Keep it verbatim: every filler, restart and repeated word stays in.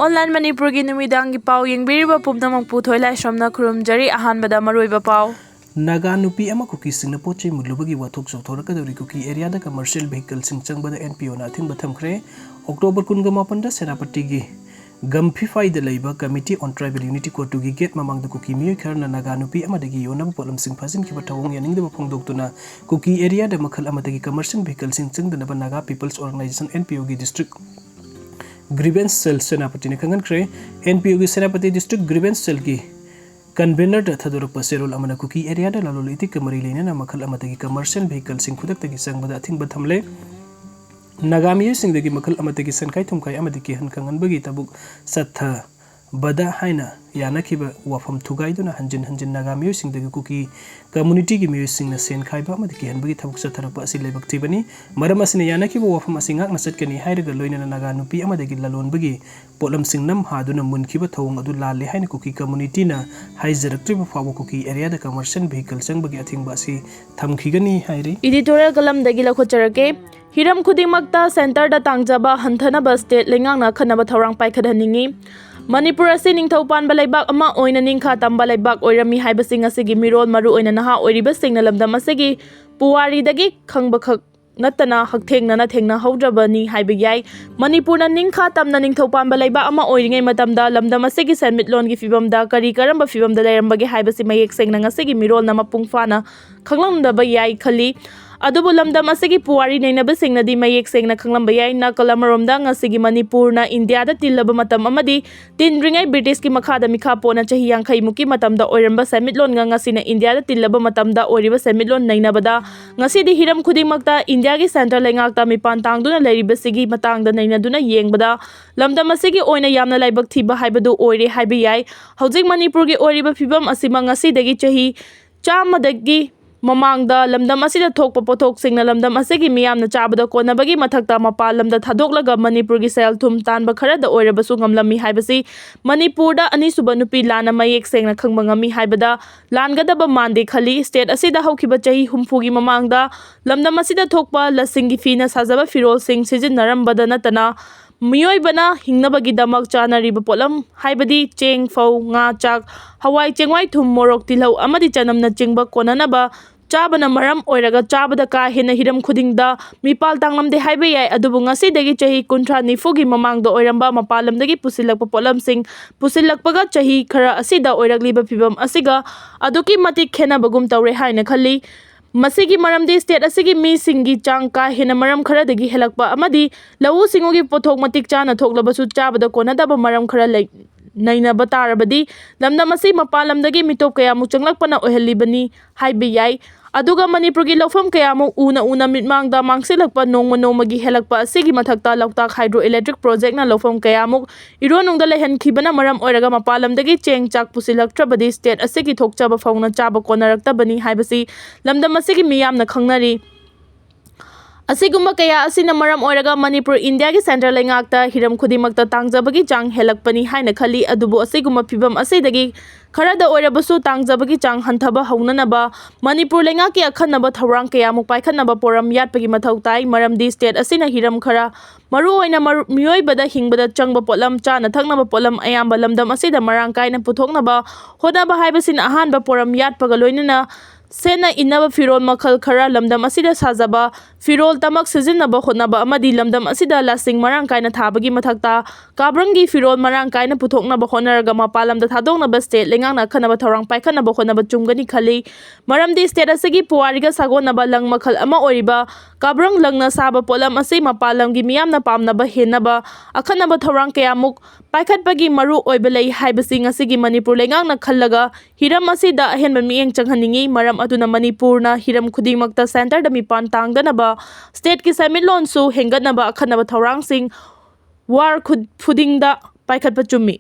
Online ꯃꯅꯤꯄꯨꯔꯒꯤ ꯅꯨꯃꯤꯗꯥꯡꯒꯤ ꯄꯥꯎ ꯌꯦꯡꯕꯤꯔꯤꯕ ꯄꯨꯝꯅꯃꯛꯄꯨ ꯊꯣꯏꯂꯥꯏꯁ꯭ꯔꯝꯅ ꯈꯨꯔꯨꯝꯖꯔꯤ꯫ ꯑꯍꯥꯟꯕꯗ ꯃꯔꯨꯑꯣꯏꯕ ꯄꯥꯎ꯫ ꯅꯥꯒꯥ ꯅꯨꯄꯤ ꯑꯃ ꯀꯨꯀꯤꯁꯤꯡꯅ ꯄꯣꯠ ꯆꯩ ꯃꯨꯜꯂꯨꯕꯒꯤ ꯋꯥꯊꯣꯛ ꯆꯥꯎꯊꯣꯔꯛꯀꯗꯧꯔꯤ꯫ ꯀꯨꯀꯤ ꯑꯦꯔꯤꯌꯥꯗ ꯀꯃꯔꯁꯤꯌꯦꯜ ꯚꯦꯍꯤꯀꯜꯁꯤꯡ ꯆꯪꯕꯗ ꯑꯦꯟ ꯄꯤ ꯑꯣꯅ ꯑꯊꯤꯡꯕ ꯊꯝꯈ꯭ꯔꯦ꯫ ꯑꯣꯛꯇꯣꯕꯔ ꯀꯨꯟꯒ ꯃꯥꯄꯟꯗ ꯁꯦꯅꯥꯄꯇꯤꯒꯤ ꯒꯝꯐꯤꯐꯥꯏꯗ ꯂꯩꯕ Committee on Tribal Unity ꯀꯣꯇꯨꯒꯤ ꯒꯦꯠ ꯃꯃꯥꯡꯗ ꯀꯨꯀꯤ ꯃꯤꯑꯣꯏ ꯈꯔꯅ ꯅꯥꯒꯥ ꯅꯨꯄꯤ ꯑꯃꯗꯒꯤ ꯌꯣꯟꯅꯕ ꯄꯣꯠꯂꯝꯁꯤꯡ ꯐꯥꯖꯤꯟꯈꯤꯕ ꯊꯧꯑꯣꯡ ꯌꯥꯅꯤꯡꯗꯕ ꯐꯣꯡꯗꯣꯛꯇꯨꯅ ꯀꯨꯀꯤ ꯑꯦꯔꯤꯌꯥꯗ ꯃꯈꯜ ꯑꯃꯗꯒꯤ ꯀꯃꯔꯁꯤꯌꯦꯜ ꯚꯦꯍꯤꯀꯜꯁꯤꯡ ꯆꯪꯗꯅꯕ Naga peoples organization, N P ꯑꯣꯒꯤ ꯗꯤꯁꯇ꯭ꯔꯤꯛ ꯒ꯭ꯔꯤꯚꯦꯟꯁ ꯁꯦꯜ ꯁꯦꯅꯥꯄꯇꯤꯅ ꯈꯪꯍꯟꯈ꯭ꯔꯦ꯫ ꯑꯦꯟ ꯄꯤ ꯑꯣꯒꯤ ꯁꯦꯅꯥꯄꯇꯤ ꯗꯤꯁꯇ꯭ꯔꯤꯛ ꯒ꯭ꯔꯤꯚꯦꯟꯁ ꯁꯦꯜꯒꯤ ꯀꯟꯚꯦꯅꯔꯗ ꯊꯥꯗꯣꯔꯛꯄ ꯆꯦꯔꯣꯜ ꯑꯃꯅ ꯀꯨꯀꯤ ꯑꯦꯔꯤꯌꯥꯗ ꯂꯂꯣꯟ ꯏꯇꯤꯛꯀ ꯃꯔꯤ ꯂꯩꯅꯅ ꯃꯈꯜ ꯑꯃꯗꯒꯤ ꯀꯃꯔꯁꯤꯌꯦꯜ ꯚꯦꯍꯤꯀꯜꯁꯤꯡ ꯈꯨꯗꯛꯇꯒꯤ ꯆꯪꯕꯗ ꯑꯊꯤꯡꯕ ꯊꯝꯂꯦ꯫ ꯅꯥꯒꯥ ꯃꯤꯑꯣꯏꯁꯤꯡꯗꯒꯤ ꯃꯈꯜ ꯑꯃꯗꯒꯤ ꯁꯦꯟꯈꯥꯏ ꯊꯨꯝꯈꯥꯏ ꯑꯃꯗꯤ ꯀꯤꯍꯟ ꯈꯪꯍꯟꯕꯒꯤ ꯊꯕꯛ ꯆꯠꯊꯕꯗ ꯍꯥꯏꯅ ꯌꯥꯅꯈꯤꯕ ꯋꯥꯐꯝ ꯊꯨꯒꯥꯏꯗꯨꯅ ꯍꯟꯖꯤꯟ ꯍꯟꯖꯤꯟ ꯅꯥꯒꯥ ꯃꯤꯑꯣꯏꯁꯤꯡꯗꯒꯤ ꯀꯨꯀꯤ ꯀꯝꯃꯨꯅꯤꯇꯤꯒꯤ ꯃꯤꯑꯣꯏꯁꯤꯡꯅ ꯁꯦꯟ ꯈꯥꯏꯕ ꯑꯃꯗꯤ ꯀꯤꯍꯟꯕꯒꯤ ꯊꯕꯛ ꯆꯠꯊꯔꯛꯄ ꯑꯁꯤ ꯂꯥꯏꯕꯛ ꯊꯤꯕꯅꯤ꯫ ꯃꯔꯝ ꯑꯁꯤꯅ ꯌꯥꯅꯈꯤꯕ ꯋꯥꯐꯝ ꯑꯁꯤ ꯉꯥꯛꯅ ꯆꯠꯀꯅꯤ ꯍꯥꯏꯔꯒ ꯂꯣꯏꯅꯅ ꯅꯥꯒꯥ ꯅꯨꯄꯤ ꯑꯃꯗꯒꯤ ꯂꯂꯣꯟꯕꯒꯤ ꯄꯣꯠꯂꯝꯁꯤꯡ ꯅꯝ ꯍꯥꯗꯨꯅ ꯃꯨꯟꯈꯤꯕ ꯊꯧꯑꯣꯡ ꯑꯗꯨ ꯂꯥꯜꯂꯦ ꯍꯥꯏꯅ ꯀꯨꯀꯤ ꯀꯝꯃꯨꯅꯤꯇꯤꯅ ꯍꯥꯏꯖꯔꯛꯇ꯭ꯔꯤꯕ ꯐꯥꯎꯕ ꯀꯨꯀꯤ ꯑꯦꯔꯤꯌꯥꯗ ꯀꯃꯔꯁꯤꯌꯦꯜ ꯚꯦꯍꯤꯀꯜ ꯆꯪꯕꯒꯤ ꯑꯊꯤꯡꯕ ꯑꯁꯤ ꯊꯝꯈꯤꯒꯅꯤ ꯍꯥꯏꯔꯤ꯫ ꯏꯗꯤꯇꯣꯔꯤꯌꯦꯜ ꯀꯂꯝꯗꯒꯤ ꯂꯧꯈꯠꯆꯔꯛꯀꯦ꯫ ꯍꯤꯔꯝ ꯈꯨꯗꯤꯡꯃꯛꯇ ꯁꯦꯟꯇꯔꯗ ꯇꯥꯡꯖꯕ ꯍꯟꯊꯅꯕ ꯁ꯭ꯇꯦꯠ ꯂꯩꯉꯥꯛꯅ ꯑꯈꯟꯅꯕ ꯊꯧꯔꯥꯡ ꯄꯥꯏꯈꯠꯍꯟꯅꯤꯡꯏ꯫ ꯃꯅꯤꯄꯨꯔ ꯑꯁꯤ ꯅꯤꯡꯊꯧ ꯄꯥꯟꯕ ꯂꯩꯕꯥꯛ ꯑꯃ ꯑꯣꯏꯅ ꯅꯤꯡꯈꯥ ꯇꯝꯕ ꯂꯩꯕꯥꯛ ꯑꯣꯏꯔꯝꯃꯤ ꯍꯥꯏꯕꯁꯤ ꯉꯁꯤꯒꯤ ꯃꯤꯔꯣꯜ, ꯃꯔꯨꯑꯣꯏꯅ ꯅꯍꯥ ꯑꯣꯏꯔꯤꯕꯁꯤꯡꯅ ꯂꯝꯗꯝ ꯑꯁꯤꯒꯤ ꯄꯨꯋꯥꯔꯤꯗꯒꯤ ꯈꯪꯕꯈꯛ ꯅꯠꯇꯅ ꯍꯛꯊꯦꯡꯅꯅ ꯊꯦꯡꯅꯍꯧꯗ꯭ꯔꯕꯅꯤ ꯍꯥꯏꯕ ꯌꯥꯏ꯫ ꯃꯅꯤꯄꯨꯔꯅ ꯅꯤꯡꯈꯥ ꯇꯝꯅ ꯅꯤꯡꯊꯧ ꯄꯥꯟꯕ ꯂꯩꯕꯥꯛ ꯑꯃ ꯑꯣꯏꯔꯤꯉꯩ ꯃꯇꯝꯗ ꯂꯝꯗꯝ ꯑꯁꯤꯒꯤ ꯁꯦꯟꯃꯤꯠꯂꯣꯟꯒꯤ ꯐꯤꯕꯝꯗ ꯀꯔꯤ ꯀꯔꯝꯕ ꯐꯤꯕꯝꯗ ꯂꯩꯔꯝꯕꯒꯦ ꯍꯥꯏꯕꯁꯤ ꯃꯌꯦꯛ ꯁꯦꯡꯅ ꯉꯁꯤꯒꯤ ꯃꯤꯔꯣꯜꯅ ꯃꯄꯨꯡ ꯐꯥꯅ ꯈꯪꯂꯝꯗꯕ ꯌꯥꯏ ꯈꯜꯂꯤ꯫ ꯑꯗꯨꯕꯨ ꯂꯝꯗꯝ ꯑꯁꯤꯒꯤ ꯄꯨꯋꯥꯔꯤ ꯅꯩꯅꯕꯁꯤꯡꯅꯗꯤ ꯃꯌꯦꯛ ꯁꯦꯡꯅ ꯈꯪꯂꯝꯕ ꯌꯥꯏ꯫ ꯅꯥꯀꯜ ꯑꯃꯔꯣꯝꯗ ꯉꯁꯤꯒꯤ ꯃꯅꯤꯄꯨꯔꯅ ꯏꯟꯗꯤꯌꯥꯗ ꯇꯤꯜꯂꯕ ꯃꯇꯝ ꯑꯃꯗꯤ ꯇꯤꯟꯗ꯭ꯔꯤꯉꯩ ꯕ꯭ꯔꯤꯇꯤꯁꯀꯤ ꯃꯈꯥꯗ ꯃꯤꯈꯥ ꯄꯣꯟꯅ ꯆꯍꯤ ꯌꯥꯡꯈꯩ ꯃꯨꯛꯀꯤ ꯃꯇꯝꯗ ꯑꯣꯏꯔꯝꯕ ꯁꯦꯟꯃꯤꯠꯂꯣꯟꯒ ꯉꯁꯤꯅ ꯏꯟꯗꯤꯌꯥꯗ ꯇꯤꯜꯂꯕ ꯃꯇꯝꯗ ꯑꯣꯏꯔꯤꯕ ꯁꯦꯟꯃꯤꯠꯂꯣꯟ ꯅꯩꯅꯕꯗ ꯉꯁꯤꯗꯤ ꯍꯤꯔꯝ ꯈꯨꯗꯤꯡꯃꯛꯇ ꯏꯟꯗꯤꯌꯥꯒꯤ ꯁꯦꯟꯇꯔ ꯂꯩꯉꯥꯛꯇ ꯃꯤꯄꯥꯟ ꯇꯥꯡꯗꯨꯅ ꯂꯩꯔꯤꯕꯁꯤꯒꯤ ꯃꯇꯥꯡꯗ ꯅꯩꯅꯗꯨꯅ ꯌꯦꯡꯕꯗ ꯂꯝꯗꯝ ꯑꯁꯤꯒꯤ ꯑꯣꯏꯅ ꯌꯥꯝꯅ ꯂꯥꯏꯕꯛ ꯊꯤꯕ ꯍꯥꯏꯕꯗꯨ ꯑꯣꯏꯔꯦ ꯍꯥꯏꯕ ꯌꯥꯏ꯫ ꯍꯧꯖꯤꯛ ꯃꯅꯤꯄꯨꯔꯒꯤ ꯑꯣꯏꯔꯤꯕ ꯐꯤꯕꯝ ꯑꯁꯤꯃꯛ ꯉꯁꯤꯗꯒꯤ ꯆꯍꯤ ꯆꯥꯝꯃꯗꯒꯤ ꯃꯃꯥꯡꯗ ꯂꯝꯗꯝ ꯑꯁꯤꯗ ꯊꯣꯛꯄ ꯄꯣꯠꯊꯣꯛꯁꯤꯡꯅ ꯂꯝꯗꯝ ꯑꯁꯤꯒꯤ ꯃꯤꯌꯥꯝꯅ ꯆꯥꯕꯗ ꯀꯣꯟꯅꯕꯒꯤ ꯃꯊꯛꯇ ꯃꯄꯥꯟ ꯂꯝꯗ ꯊꯥꯗꯣꯛꯂꯒ ꯃꯅꯤꯄꯨꯔꯒꯤ ꯁꯦꯜ ꯊꯨꯝ ꯇꯥꯟꯕ ꯈꯔꯗ ꯑꯣꯏꯔꯕꯁꯨ ꯉꯝꯂꯝꯃꯤ ꯍꯥꯏꯕꯁꯤ ꯃꯅꯤꯄꯨꯔꯗ ꯑꯅꯤꯁꯨꯕ ꯅꯨꯄꯤ ꯂꯥꯟꯅ ꯃꯌꯦꯛ ꯁꯦꯡꯅ ꯈꯪꯕ ꯉꯝꯃꯤ ꯍꯥꯏꯕꯗ ꯂꯥꯟꯒꯗꯕ ꯃꯥꯟꯗꯦ ꯈꯜꯂꯤ꯫ ꯁ꯭ꯇꯦꯠ ꯑꯁꯤꯗ ꯍꯧꯈꯤꯕ ꯆꯍꯤ ꯍꯨꯝꯐꯨꯒꯤ ꯃꯃꯥꯡꯗ ꯂꯝꯗꯝ ꯑꯁꯤꯗ ꯊꯣꯛꯄ ꯂꯁꯤꯡꯒꯤ ꯐꯤꯅ ꯁꯥꯖꯕ ꯐꯤꯔꯣꯜꯁꯤꯡ ꯁꯤꯖꯤꯟꯅꯔꯝꯕꯗ ꯅꯠꯇꯅ ꯃꯤꯑꯣꯏꯕꯅ ꯍꯤꯡꯅꯕꯒꯤꯗꯃꯛ ꯆꯥꯅꯔꯤꯕ ꯄꯣꯠꯂꯝ, ꯍꯥꯏꯕꯗꯤ ꯆꯦꯡ, ꯐꯧ, ꯉꯥ, ꯆꯥꯛ, ꯍꯋꯥꯏ, ꯆꯦꯡꯋꯥꯏ, ꯊꯨꯝ, ꯃꯣꯔꯣꯛ, ꯇꯤꯜꯍꯧ ꯑꯃꯗꯤ ꯆꯅꯝꯅꯆꯤꯡꯕ ꯀꯣꯟꯅꯅꯕ ꯆꯥꯕꯅ ꯃꯔꯝ ꯑꯣꯏꯔꯒ ꯆꯥꯕꯗ ꯀꯥ ꯍꯦꯟꯅ ꯍꯤꯔꯝ ꯈꯨꯗꯤꯡꯗ ꯃꯤꯄꯥꯜ ꯇꯥꯡꯂꯝꯗꯦ ꯍꯥꯏꯕ ꯌꯥꯏ꯫ ꯑꯗꯨꯕꯨ ꯉꯁꯤꯗꯒꯤ ꯆꯍꯤ ꯀꯨꯟꯊ꯭ꯔꯥ ꯅꯤꯐꯨꯒꯤ ꯃꯃꯥꯡꯗ ꯑꯣꯏꯔꯝꯕ ꯃꯄꯥꯟ ꯂꯝꯗꯒꯤ ꯄꯨꯁꯤꯜꯂꯛꯄ ꯄꯣꯠꯂꯝꯁꯤꯡ ꯄꯨꯁꯤꯜꯂꯛꯄꯒ ꯆꯍꯤ ꯈꯔ ꯑꯁꯤꯗ ꯑꯣꯏꯔꯛꯂꯤꯕ ꯐꯤꯕꯝ ꯑꯁꯤꯒ ꯑꯗꯨꯛꯀꯤ ꯃꯇꯤꯛ ꯈꯦꯠꯅꯕꯒꯨꯝ ꯇꯧꯔꯦ ꯍꯥꯏꯅ ꯈꯜꯂꯤ꯫ ꯃꯁꯤꯒꯤ ꯃꯔꯝꯗꯤ ꯁ꯭ꯇꯦꯠ ꯑꯁꯤꯒꯤ ꯃꯤꯁꯤꯡꯒꯤ ꯆꯥꯡ ꯀꯥ ꯍꯦꯟꯅ ꯃꯔꯝ ꯈꯔꯗꯒꯤ ꯍꯦꯜꯂꯛꯄ ꯑꯃꯗꯤ ꯂꯧꯎ ꯁꯤꯡꯎꯒꯤ ꯄꯣꯠꯊꯣꯛ ꯃꯇꯤꯛ ꯆꯥꯅ ꯊꯣꯛꯂꯕꯁꯨ ꯆꯥꯕꯗ ꯀꯣꯟꯅꯗꯕ ꯃꯔꯝ ꯈꯔ ꯂꯩ꯫ ꯅꯩꯅꯕ ꯇꯥꯔꯕꯗꯤ ꯂꯝꯗꯝ ꯑꯁꯤ ꯃꯄꯥꯟ ꯂꯝꯗꯒꯤ ꯃꯤꯇꯣꯞ ꯀꯌꯥꯃꯨꯛ ꯆꯪꯂꯛꯄꯅ ꯑꯣꯏꯍꯜꯂꯤꯕꯅꯤ ꯍꯥꯏꯕ ꯌꯥꯏ꯫ ꯑꯗꯨꯒ ꯃꯅꯤꯄꯨꯔꯒꯤ ꯂꯧꯐꯝ ꯀꯌꯥꯃꯨꯛ ꯎꯅ ꯎꯅ ꯃꯤꯠꯃꯥꯡꯗ ꯃꯥꯡꯁꯤꯜꯂꯛꯄ, ꯅꯣꯡꯃ ꯅꯣꯡꯃꯒꯤ ꯍꯦꯜꯂꯛꯄ ꯑꯁꯤꯒꯤ ꯃꯊꯛꯇ ꯂꯣꯛꯇꯥꯛ ꯍꯥꯏꯗ꯭ꯔꯣ ꯏꯂꯦꯛꯇ꯭ꯔꯤꯛ ꯄ꯭ꯔꯣꯖꯦꯛꯅ ꯂꯧꯐꯝ ꯀꯌꯥꯃꯨꯛ ꯏꯔꯣꯟꯅꯨꯡꯗ ꯂꯩꯍꯟꯈꯤꯕꯅ ꯃꯔꯝ ꯑꯣꯏꯔꯒ ꯃꯄꯥꯟ ꯂꯝꯗꯒꯤ ꯆꯦꯡ ꯆꯥꯛ ꯄꯨꯁꯤꯜꯂꯛꯇ꯭ꯔꯕꯗꯤ ꯁ꯭ꯇꯦꯠ ꯑꯁꯤꯒꯤ ꯊꯣꯛꯆꯕ ꯐꯥꯎꯅ ꯆꯥꯕ ꯀꯣꯟꯅꯔꯛꯇꯕꯅꯤ ꯍꯥꯏꯕꯁꯤ ꯂꯝꯗꯝ ꯑꯁꯤꯒꯤ ꯃꯤꯌꯥꯝꯅ ꯈꯪꯅꯔꯤ꯫ ꯑꯁꯤꯒꯨꯝꯕ ꯀꯌꯥ ꯑꯁꯤꯅ ꯃꯔꯝ ꯑꯣꯏꯔꯒ ꯃꯅꯤꯄꯨꯔ ꯏꯟꯗꯤꯌꯥꯒꯤ ꯁꯦꯟꯇ꯭ꯔꯦꯜ ꯂꯩꯉꯥꯛꯇ ꯍꯤꯔꯝ ꯈꯨꯗꯤꯡꯃꯛꯇ ꯇꯥꯡꯖꯕꯒꯤ ꯆꯥꯡ ꯍꯦꯜꯂꯛꯄꯅꯤ ꯍꯥꯏꯅ ꯈꯜꯂꯤ꯫ ꯑꯗꯨꯕꯨ ꯑꯁꯤꯒꯨꯝꯕ ꯐꯤꯕꯝ ꯑꯁꯤꯗꯒꯤ ꯈꯔꯗ ꯑꯣꯏꯔꯕꯁꯨ ꯇꯥꯡꯖꯕꯒꯤ ꯆꯥꯡ ꯍꯟꯊꯕ ꯍꯧꯅꯅꯕ ꯃꯅꯤꯄꯨꯔ ꯂꯩꯉꯥꯛꯀꯤ ꯑꯈꯟꯅꯕ ꯊꯧꯔꯥꯡ ꯀꯌꯥꯃꯨꯛ ꯄꯥꯏꯈꯠꯅꯕ ꯄꯣꯔꯝ ꯌꯥꯠꯄꯒꯤ ꯃꯊꯧ ꯇꯥꯏ꯫ ꯃꯔꯝꯗꯤ ꯁ꯭ꯇꯦꯠ ꯑꯁꯤꯅ ꯍꯤꯔꯝ ꯈꯔ, ꯃꯔꯨꯑꯣꯏꯅ ꯃꯔꯨ-, ꯃꯤꯑꯣꯏꯕꯗ ꯍꯤꯡꯕꯗ ꯆꯪꯕ ꯄꯣꯠꯂꯝ, ꯆꯥꯅ ꯊꯛꯅꯕ ꯄꯣꯠꯂꯝ ꯑꯌꯥꯝꯕ ꯂꯝꯗꯝ ꯑꯁꯤꯗ ꯃꯔꯥꯡ ꯀꯥꯏꯅ ꯄꯨꯊꯣꯛꯅꯕ ꯍꯣꯠꯅꯕ ꯍꯥꯏꯕꯁꯤꯅ ꯑꯍꯥꯟꯕ ꯄꯣꯔꯝ ꯌꯥꯠꯄꯒ ꯂꯣꯏꯅꯅ ꯁꯦꯠꯅ ꯏꯟꯅꯕ ꯐꯤꯔꯣꯜ ꯃꯈꯜ ꯈꯔ, ꯂꯝꯗꯝ ꯑꯁꯤꯗ ꯁꯥꯖꯕ ꯐꯤꯔꯣꯜꯇꯃꯛ ꯁꯤꯖꯤꯟꯅꯕ ꯍꯣꯠꯅꯕ ꯑꯃꯗꯤ ꯂꯝꯗꯝ ꯑꯁꯤꯗ ꯂꯁꯤꯡ ꯃꯔꯥꯡ ꯀꯥꯏꯅ ꯊꯥꯕꯒꯤ ꯃꯊꯛꯇ ꯀꯥꯕ꯭ꯔꯪꯒꯤ ꯐꯤꯔꯣꯜ ꯃꯔꯥꯡ ꯀꯥꯏꯅ ꯄꯨꯊꯣꯛꯅꯕ ꯍꯣꯠꯅꯔꯒ ꯃꯄꯥꯟ ꯂꯝꯗ ꯊꯥꯗꯣꯛꯅꯕ ꯁ꯭ꯇꯦꯠ ꯂꯩꯉꯥꯛꯅ ꯑꯈꯟꯅꯕ ꯊꯧꯔꯥꯡ ꯄꯥꯏꯈꯠꯅꯕ ꯍꯣꯠꯅꯕ ꯆꯨꯝꯒꯅꯤ ꯈꯜꯂꯤ꯫ ꯃꯔꯝꯗꯤ ꯁ꯭ꯇꯦꯠ ꯑꯁꯤꯒꯤ ꯄꯨꯋꯥꯔꯤꯒ ꯁꯥꯒꯣꯟꯅꯕ ꯂꯪ ꯃꯈꯜ ꯑꯃ ꯑꯣꯏꯔꯤꯕ ꯀꯥꯕ꯭ꯔꯪ ꯂꯪꯅ ꯁꯥꯕ ꯄꯣꯠꯂꯝ ꯑꯁꯤ ꯃꯄꯥꯟ ꯂꯝꯒꯤ ꯃꯤꯌꯥꯝꯅ ꯄꯥꯝꯅꯕ ꯍꯦꯟꯅꯕ ꯑꯈꯟꯅꯕ ꯊꯧꯔꯥꯡ ꯀꯌꯥꯃꯨꯛ ꯄꯥꯏꯈꯠꯄꯒꯤ ꯃꯔꯨ ꯑꯣꯏꯕ ꯂꯩ ꯍꯥꯏꯕꯁꯤ ꯉꯁꯤꯒꯤ ꯃꯅꯤꯄꯨꯔ ꯂꯩꯉꯥꯛꯅ ꯈꯜꯂꯒ ꯍꯤꯔꯝ ꯑꯁꯤꯗ ꯑꯍꯦꯟꯕ ꯃꯤꯠꯌꯦꯡ ꯆꯪꯍꯟꯅꯤꯡꯏ꯫ ꯃꯔꯝ ꯑꯗꯨꯅ ꯃꯅꯤꯄꯨꯔꯅ ꯍꯤꯔꯝ ꯈꯨꯗꯤꯡꯃꯛꯇ ꯁꯦꯟꯇꯔꯗ ꯃꯤꯄꯥꯟ ꯇꯥꯡꯗꯅꯕ, ꯁ꯭ꯇꯦꯠꯀꯤ ꯁꯦꯟꯃꯤꯠꯂꯣꯟꯁꯨ ꯍꯦꯟꯒꯠꯅꯕ ꯑꯈꯟꯅꯕ ꯊꯧꯔꯥꯡꯁꯤꯡ ꯋꯥꯔ ꯈꯨ-, ꯈꯨꯗꯤꯡꯗ ꯄꯥꯏꯈꯠꯄ ꯆꯨꯝꯃꯤ꯫